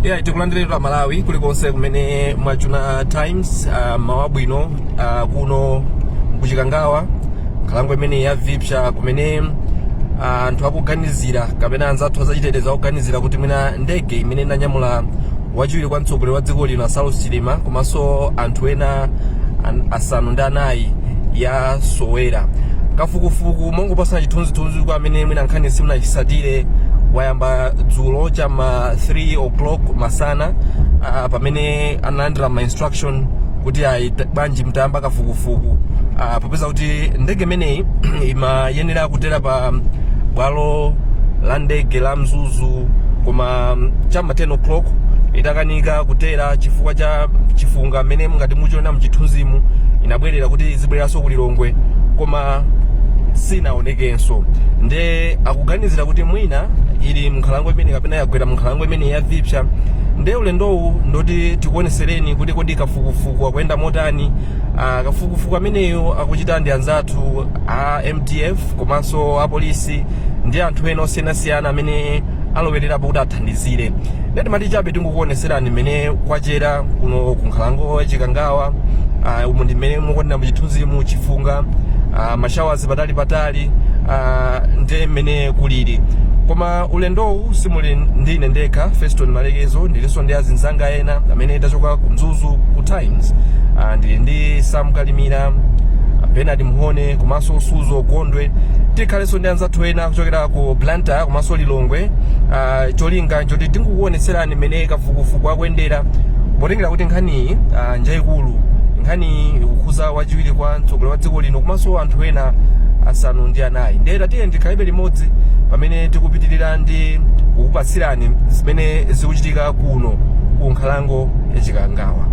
Yeah, tikulandireni Malawi kulikonse kumene mwachuna Times. Mawa bwino kuno kuChikangawa, nkhalango imene ya Vipsa, kumene anthu akuganizira kapena anzathu azachitetezo akuganizira kuti mwina ndege imene inanyamula wachiwiri kwa mtsogoleri wa dziko lino Saulos Chilima komanso anthu ena 9 yasowera. Kafukufuku, mongopasana chithunzithunzi kwa amene mwina nkhani simunachisatire, wayamba dzulo chama 3 o'clock masana, pamene analandira ma instruction kuti ayi, bwanji mtayamba kafukufuku, popeza kuti ndege imeneyi imayenera kutera pa bwalo la ndege la Mzuzu, koma chama 10 o'clock itakanika kutera chifukwa cha chifunga mmene mungati muchiona mchithunzimu, inabwerera kuti izibwereranso ku Lilongwe, koma sinaonekenso. Nde akuganizira kuti mwina ili mnkhalango imene kapena yagwera mnkhalango imene ya Vipsa. Nde ulendowu ndoti tikuonesereni kuti kodi kafukufuku akuyenda motani. Kafukufuku ameneyo akuchita ndi anzathu a MDF komanso apolisi ndi anthu ena osiyanasiyana amene alowererapo kuti athandizire. Nde timati chabe tingokuoneserani mmene kwachera kuno ku nkhalango ya Chikangawa. Umu ndi mmene mukuonera muchithunzimu, chifunga, mashawazi patali patali, ndi mmene kulili. Koma ulendowu simuli ndine ndekha, Feston Malekezo, ndilinso ndi azinzanga ena amene tachoka ku Mzuzu ku Times. Ndili ndi Sam Kalimira, Bernard Mhone komanso Suzo Gondwe. Tikhalenso ndi anzathu ena kuchokera ku Blantyre komanso Lilongwe. Cholinga nchoti tinkukuonetserani mmene kafukufuku akuyendera, potengera kuti nkhaniyi njayikulu. Nkhaniyi ikukhuza wachiwiri kwa mtsogoleri wa dziko lino komanso anthu ena 9. Ndiye tiye ndikhalibe limodzi pamene tikupitirira ndi kukupatsirani zimene zikuchitika kuno ku nkhalango ya Chikangawa.